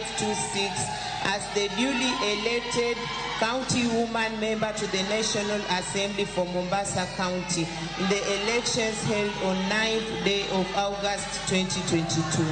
526 as the duly elected county woman member to the National Assembly for Mombasa County in the elections held on 9th day of August 2022.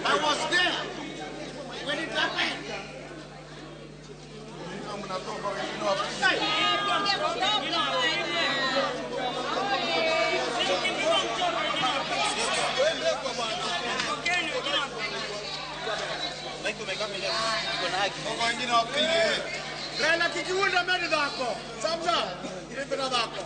I was there when it happened. Rela kikiunda mbele zako. Samza, ile mbele zako.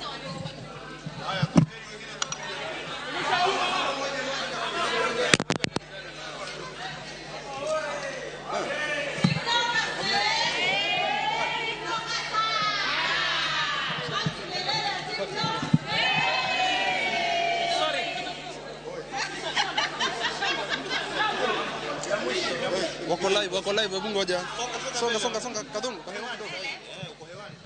Wako live, hebu ngoja. Songa songa songa kadhungu. Okay. Uko hewani.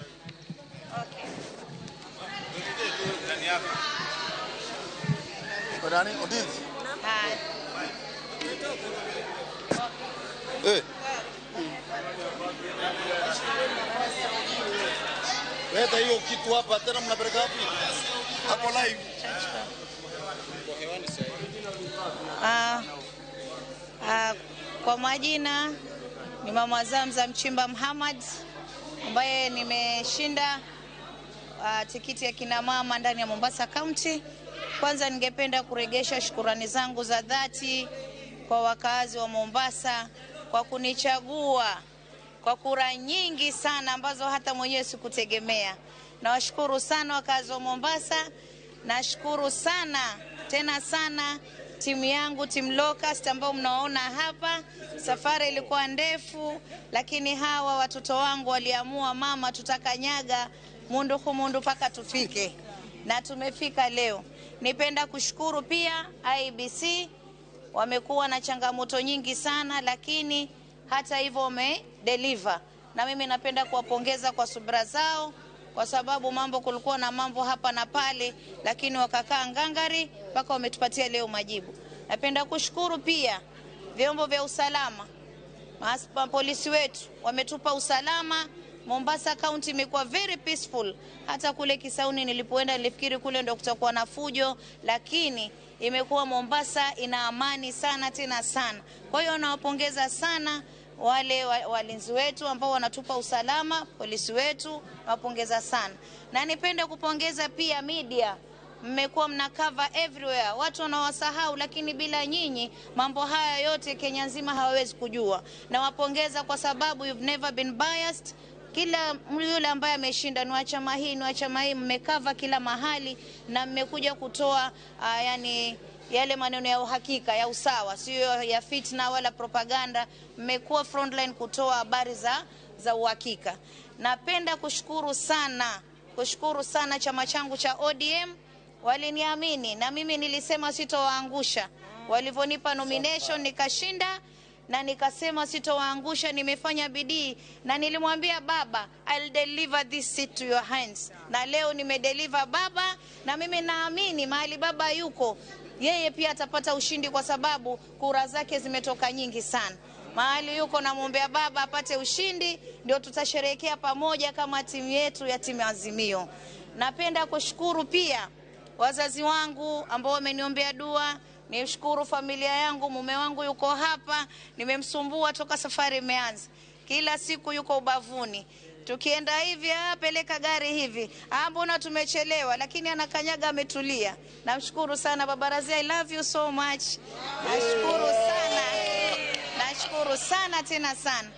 Uko ndani? Odinzi. Hai. Eh. Leta hiyo kitu hapa tena mnapeleka wapi? Hapo live. Uko hewani sasa. Kwa majina ni Mama Zamza Mchimba Muhammad ambaye nimeshinda tikiti ya kina mama ndani ya Mombasa County. Kwanza ningependa kuregesha shukurani zangu za dhati kwa wakazi wa Mombasa kwa kunichagua kwa kura nyingi sana ambazo hata mwenyewe sikutegemea. Nawashukuru sana wakazi wa Mombasa, nashukuru sana tena sana timu yangu, Team Locust ambao mnaona hapa. Safari ilikuwa ndefu, lakini hawa watoto wangu waliamua, mama, tutakanyaga mundu humundu mpaka tufike, na tumefika leo. Nipenda kushukuru pia IEBC, wamekuwa na changamoto nyingi sana, lakini hata hivyo wame deliver, na mimi napenda kuwapongeza kwa subira zao, kwa sababu mambo kulikuwa na mambo hapa na pale, lakini wakakaa ngangari mpaka wametupatia leo majibu. Napenda kushukuru pia vyombo vya usalama, polisi wetu wametupa usalama Mombasa County imekuwa very peaceful. Hata kule Kisauni nilipoenda nilifikiri kule ndo kutakuwa na fujo, lakini imekuwa Mombasa ina amani sana tena sana. Kwa hiyo nawapongeza sana wale walinzi wetu ambao wanatupa usalama, polisi wetu, nawapongeza sana. Na nipende kupongeza pia media. Mmekuwa mna cover everywhere, watu wanawasahau, lakini bila nyinyi mambo haya yote Kenya nzima hawawezi kujua. Nawapongeza kwa sababu you've never been biased. Kila yule ambaye ameshinda ni wa chama hii, ni wa chama hii, mmekava kila mahali na mmekuja kutoa yani yale maneno ya uhakika, ya usawa, sio ya fitna wala propaganda. Mmekuwa frontline kutoa habari za uhakika. Napenda kushukuru sana chama changu cha ODM. Waliniamini na mimi nilisema sitowaangusha. Walivonipa nomination nikashinda, na nikasema sitowaangusha. Nimefanya bidii na nilimwambia baba, I'll deliver this seat to your hands. Na leo nimedeliver baba, na mimi naamini mahali baba yuko yeye pia atapata ushindi, kwa sababu kura zake zimetoka nyingi sana. Mahali yuko namwombea baba apate ushindi, ndio tutasherehekea pamoja kama timu yetu ya timu Azimio. Napenda kushukuru pia wazazi wangu ambao wameniombea dua. Nishukuru familia yangu, mume wangu yuko hapa, nimemsumbua toka safari imeanza. Kila siku yuko ubavuni. Tukienda hivi, peleka gari hivi. Mbona tumechelewa, lakini anakanyaga ametulia. Namshukuru sana Baba Razia, I love you so much. Nashukuru sana. Nashukuru sana tena sana.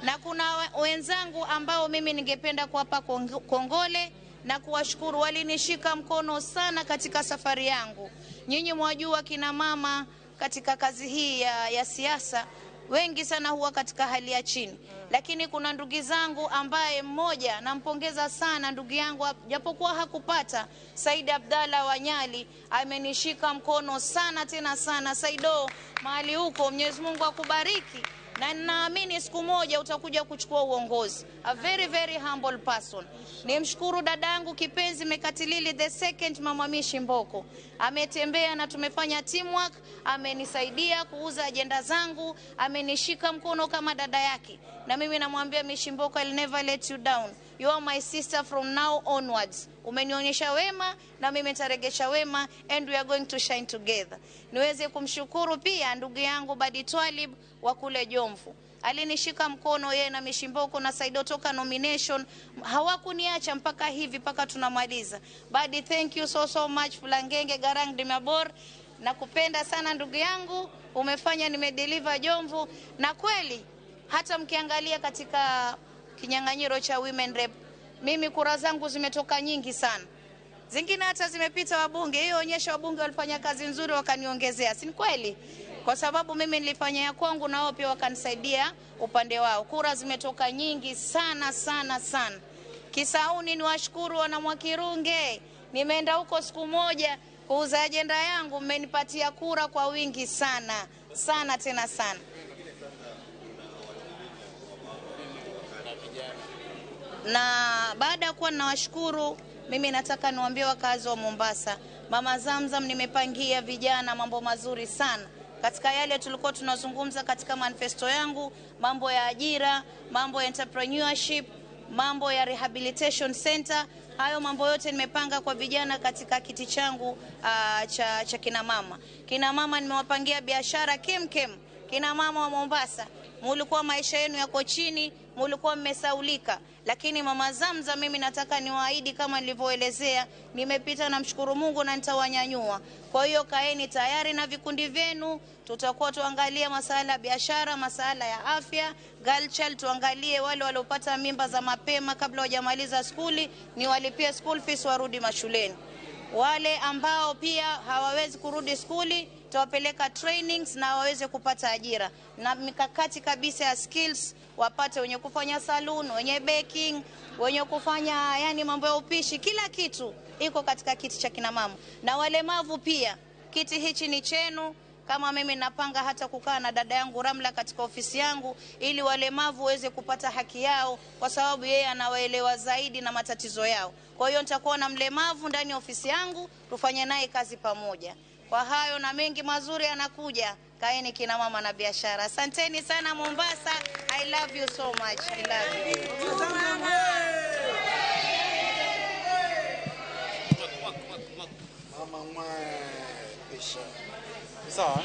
Na kuna wenzangu ambao mimi ningependa kuwapa kongole na kuwashukuru, walinishika mkono sana katika safari yangu. Nyinyi mwajua kina mama katika kazi hii ya siasa wengi sana huwa katika hali ya chini. Lakini kuna ndugu zangu ambaye mmoja nampongeza sana ndugu yangu, japokuwa hakupata, Said Abdalla Wanyali, amenishika mkono sana tena sana. Saido, mahali huko Mwenyezi Mungu akubariki, na ninaamini siku moja utakuja kuchukua uongozi. A very very humble person. Nimshukuru dadangu kipenzi Mekatilili the second, Mama Mishi Mboko. Ametembea na tumefanya teamwork, amenisaidia kuuza ajenda zangu, amenishika mkono kama dada yake. Na mimi namwambia Mishi Mboko, I'll never let you down. You are my sister from now onwards. Umenionyesha wema na mimi nitaregesha wema, and we are going to shine together. Niweze kumshukuru pia ndugu yangu Badi Twalib wa kule Jomvu. Alinishika mkono yeye na Mishimboko na Saido toka nomination, hawakuniacha mpaka hivi mpaka tunamaliza. Badi, thank you so so much. Fulangenge Garang Dimabor, nakupenda sana ndugu yangu, umefanya nimedeliver Jomvu. Na kweli hata mkiangalia katika kinyang'anyiro cha women rep, mimi kura zangu zimetoka nyingi sana. Zingine hata zimepita wabunge. Hiyo onyesha wabunge walifanya kazi nzuri wakaniongezea. Si kweli? Kwa sababu mimi nilifanya ya kwangu na wao pia wakanisaidia upande wao. Kura zimetoka nyingi sana sana sana. Kisauni niwashukuru wana Mwakirunge. Nimeenda huko siku moja kuuza ajenda yangu, mmenipatia kura kwa wingi sana sana tena sana. Na baada ya kuwa nawashukuru, mimi nataka niwaambie wakazi wa Mombasa, Mama Zamzam nimepangia vijana mambo mazuri sana. Katika yale tulikuwa tunazungumza katika manifesto yangu, mambo ya ajira, mambo ya entrepreneurship, mambo ya rehabilitation center, hayo mambo yote nimepanga kwa vijana katika kiti changu cha kina mama. Kina mama nimewapangia biashara kemkem. Kina mama wa Mombasa, mulikuwa maisha yenu yako chini, mulikuwa mmesaulika. Lakini Mama Zamzam mimi nataka niwaahidi kama nilivyoelezea, nimepita na mshukuru Mungu na nitawanyanyua. Kwa hiyo kaeni tayari na vikundi vyenu, tutakuwa tuangalie masala ya biashara, masala ya afya, girl child, tuangalie wale waliopata mimba za mapema kabla hawajamaliza skuli, niwalipie school fees warudi mashuleni. Wale ambao pia hawawezi kurudi skuli tutawapeleka trainings na waweze kupata ajira, na mikakati kabisa ya skills wapate, wenye kufanya saloon, wenye baking, wenye kufanya yani mambo ya upishi, kila kitu iko katika kiti cha kina mama. Na walemavu pia, kiti hichi ni chenu. Kama mimi napanga hata kukaa na dada yangu Ramla katika ofisi yangu ili walemavu waweze kupata haki yao, kwa sababu yeye anawaelewa zaidi na matatizo yao. Kwa hiyo nitakuwa na mlemavu ndani ya ofisi yangu, tufanye naye kazi pamoja. Kwa hayo na mengi mazuri yanakuja. Kaeni kina mama na biashara. Asanteni sana Mombasa. I love you so much. I love you. Mama mwe, pisha. Sawa.